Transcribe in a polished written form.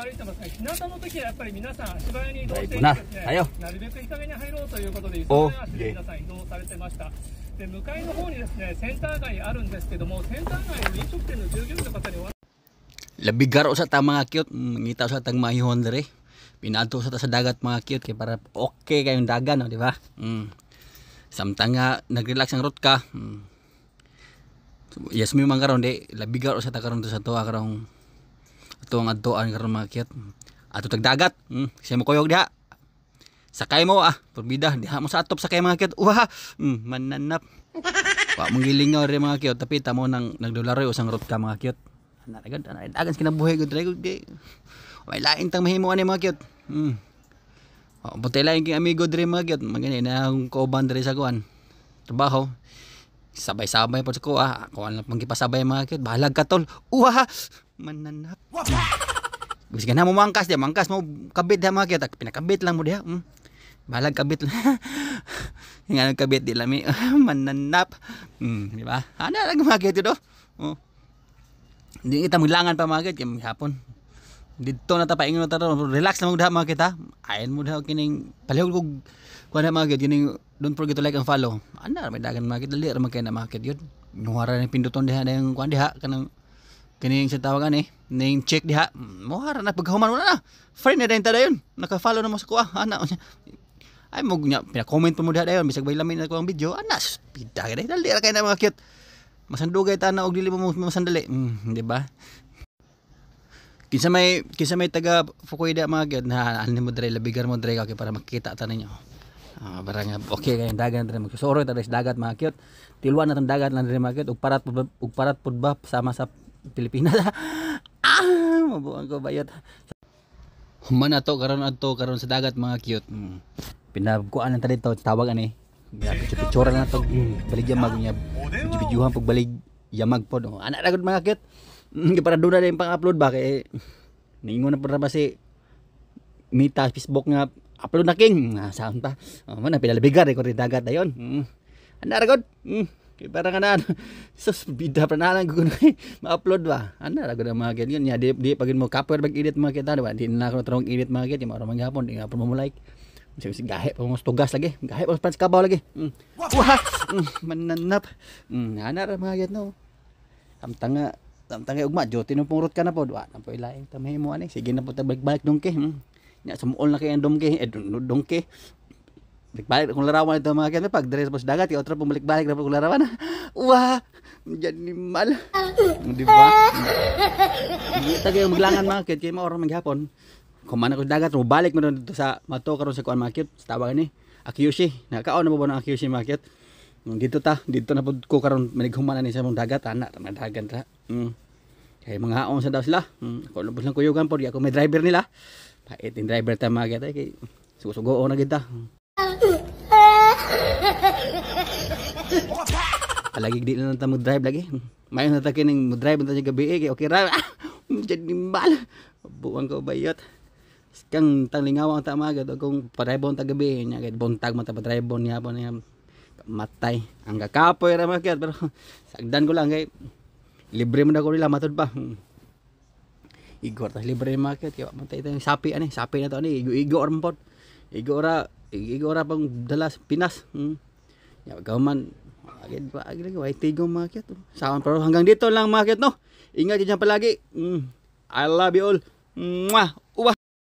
も歩いてますが、日向の時はやっぱり皆さん足早に移動していてなですね、はよなるべく日陰に入ろうということで、お急ぎ足で皆さん移動されてました。で、向かいの方にですね、センター街あるんですけども、センター街の飲食店の従業員の方にお話 Labi garo sa ta, mga cute. Ngita sa tang maihon diri. Pinaadto sa ta sa dagat, mga cute, kay para okay kayong dagan, no, di ba? Samtang nga nagrelax ang rot ka. So, yes mi man karon di labi garo sa ta karon sa tuwa karong ato ang adtoan karon, mga cute. Ato tag dagat. Siya mo kuyog diha. Sakay mo ah, purbida diha mo sa atop sakay, mga cute. Uwa, mananap. Wa mong gilingaw rin, mga cute, tapi tamo nang nagdularoy usang rot ka, mga cute. Ana ra gud, ana dagan sa kinabuhi gud dre gud di. May lain tang mahimo ani, mga cute. Oh, buti lain king amigo dre, mga cute. Magani na akong kauban dre sa kuan. Trabaho. Sabay-sabay po sa ko ah. Ako ang pangipasabay, mga cute. Bahalag ka, tol. Uwa, mananap. Gusto ka na mo mangkas diya, mangkas mo kabit diha, mga cute. Pinakabit lang mo diha. Bahalag kabit lang. Nga nagkabit di lami mananap. Di ba? Ana lang, mga cute, do. Oh. Hindi kita maglangan pa, mga cute, kay hapon. Didto na ta paingon na ta ron. Relax lang mo diha, mga kita. Ayon mo diha kining palihog kog kuan mga cute, kining don't forget to like and follow. Ana ra may dagan, mga cute, dali ra man kay na, mga cute yun. Nuhara ni pinduton diha na yung kuan diha kanang kining sa tawagan eh ning check diha. Muhara na pagkahuman wala na. Friend na dayon ta dayon. Naka-follow na mo sa kuha. Ana ay mo nya pina-comment pa mo diha dayon bisag bay lamin na ko ang video. Ana pida kay dali ra kay na, mga cute. Masandugay ta na og dili mo masandali. Di ba? Kinsa may taga Fukuida, mga cute, na ano mo dre labigar mo dre kay para makita ta ninyo. Ah, para nga okay kay dagan dre magsusuro ta sa dagat, mga cute. Tilwan na tong dagat lang dre, mga cute, ug parat pud ba sama sa Pilipinas. Ah, mabuang ko bayot. Human ato karon adto karon sa dagat, mga cute. Pinakuan na ta dito tawag ani. Picture na to balig yamag niya. Videohan pag balig yamag pod. Oh, ana ra gud, mga cute. Para doon na din pang-upload ba kay ningon na pud ra ba si Meta Facebook nga upload na king. Ah, saan pa? Oh, man pinalabigar ko rin dagat dayon. Ana ra gud. Kay para nga na sus bida pa na lang gud ma-upload ba. Ana ra gud ang mga cute yun. Ya di di pag mo kapoy mag edit, mga kita, di ba? Di na ako tarong edit, mga cute, mao ra man gihapon di nga mo like. Sige gahe pa mo tugas lagi. Gahe pa sa kabaw lagi. Wah, mananap. Ana ra, mga cute, no. Samtang nga samtang nga ugma jote nung purot ka na pod wa na po ilaing tamay mo ani. Sige na po ta balik-balik dongke. Nya sumuol na kay ang dongke eh dongke. Balik-balik akong larawan ito, mga cute, pag dire sa dagat kay otro pong balik-balik na po akong larawan. Wah, animal. Di ba? Hindi ta kayo maglangan, mga cute, kay mao ra man gihapon. Kuman ako sa dagat, mo balik mo dito sa mato karon sa kuan, mga cute, sa tawag ni Akiyushi. Nakaon na mo ba ng Akiyushi, mga cute? Dito ta, dito na pud ko karon manighuman ani sa mong dagat ana, ra dagan ra. Kay mga haon sa daw sila. Ako na po silang kuyugan pod, ako may driver nila. Pait yung driver ta, mga cute, kay susugo na kita. Palagi di na lang ta mag-drive lagi. Mayon na ta kining mo-drive na ta gabi eh, kay okay ra. Jadi mal. Buwang ko bayot. Kang tanglingaw ang ta mga cute, kung padrive ta gabi nya kay buntag man ta padrive niya po niya matay. Ang kakapoy ra, mga cute, pero sagdan ko lang kay libre man ako nila matud pa. Igor tas libre, mga cute, kay wa man tayo tayong sapi ani, sapi na to ani, igo-igo ra man pod. Igo ra pang dala sa Pinas. Ya man agad pa agad way tigo, mga cute. Sawan pero hanggang dito lang, mga cute, no. Ingat dyan palagi. I love you all. Mwah.